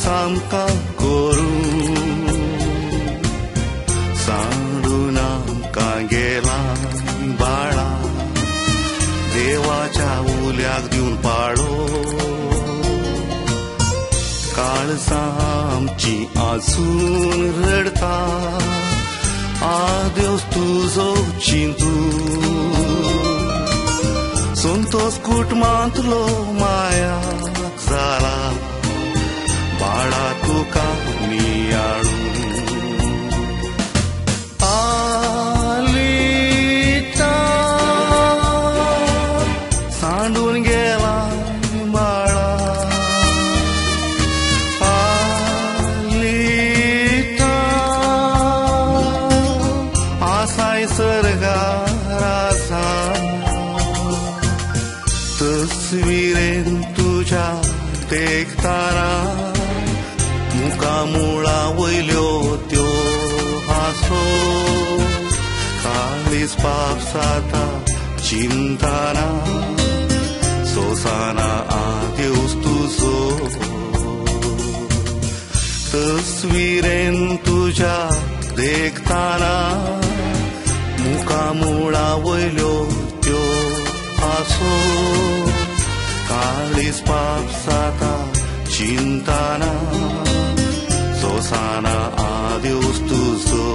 आदेवस आमकां करूं सांडून आमकां गेला बाळा देवाच्या उल्याक दिवन पाळो काळजां आमची आजून रडता आदेवस तुजो चिंतून संतोष कुटुंबांतलो माया जाला बाळा तुका नियाळून आलिता सांडून गेला बाळा आलिता आसाय सर्गार आसा तस्वीरेन तुज्या देखताना मुखामुळा वयल्यो त्यो हांसो काळीज पाप जाता चिंताना सोसाना आदेवस तुजो तस्वीरेन तुज्या देखताना मुखामुळा वयल्यो त्यो हांसो काळीज पाप जाता चिंताना सोसाना आदेवस तुजो.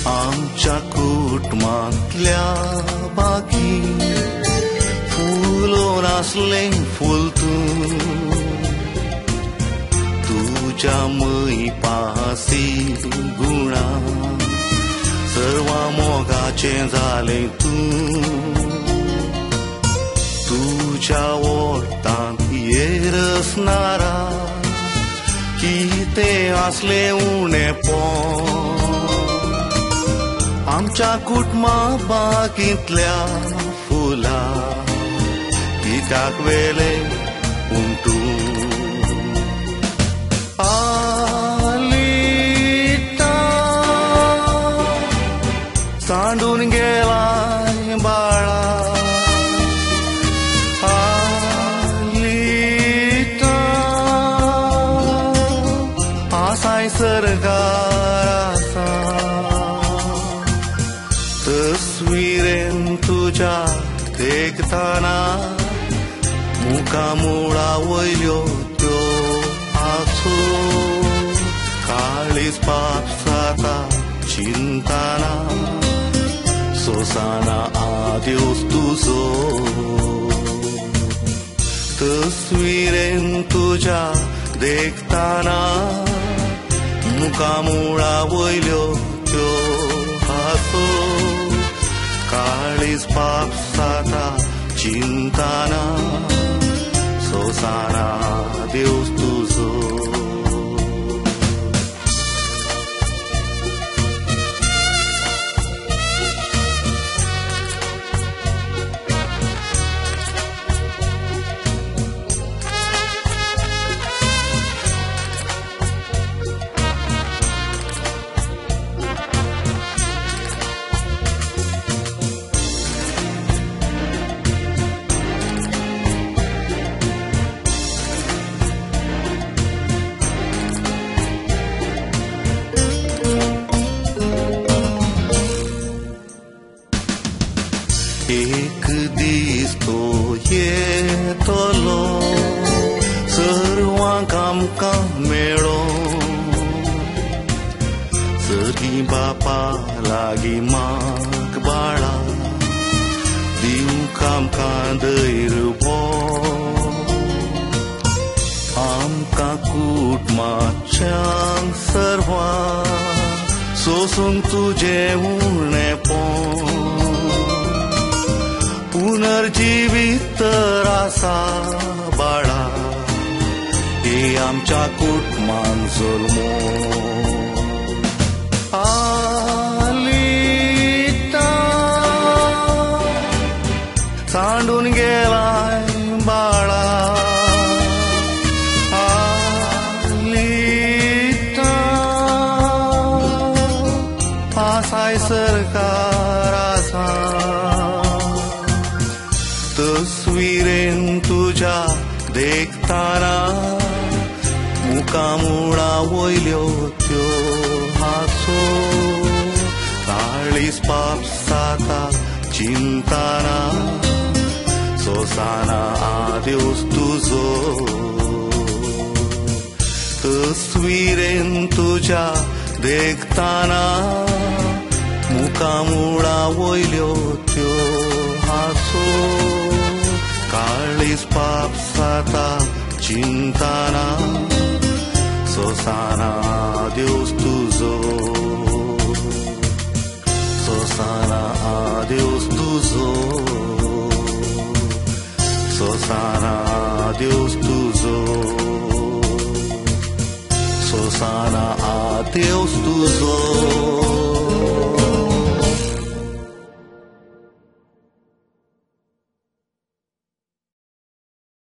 आमच्या कुटुंबांतल्या बाकी फुलोन आसलें फूल तूं तुज्या मयपासी गुणा सर्वा मोगाचें जालें तूं तुज्या ओठांत येरसनारा कितें आसलें उणेपण आमच्या कुटुंबा बागींतल्या फुलां कित्याक वेले उमटूं आलिता सांडून गेलाय बाळा आलिता आसाय सर्गार आसा तस्वीरेन तुज्या देखताना मुखामुळा वयल्यो त्यो हांसो काळीज पाप जाता चिंताना सोसाना आदेवस तुजो तस्वीरेन तुज्या देखताना मुखामुळा वयल्यो त्यो हांसो काळीज पाप जाता चिंताना सोसाना आदेवस तुजो. एक दीस तो येतलो सर्वांक आमकां मेळो सगळीं बापा लागीं माग बाळा दिवंक आमकां धैर्य आमकां कुटुंबाच्यांक सर्वांक सोसूंक तुजें उणेपण पुनर्जिवीत तर आसा बाळा, हे आमच्या कुटुंबान जल्मो. आलिता सांडून गेलाय बाळा, आलिता आसाय सरकार आसा. तस्वीरेन तुज्या देखताना मुखामुळा वयल्यो त्यो हांसो, ताळीस पाप जाता चिंताना, सोसाना आदेवस तुजो. तस्वीरेन तुज्या देखताना मुखामुळा वयल्यो त्यो हांसो, काळीस पाप जाता चिंताना, सोसाना आदेवस तुजो, सोसाना आदेवस तुजो, सोसाना आदेवस तुजो, सोसाना आदेवस तुजो.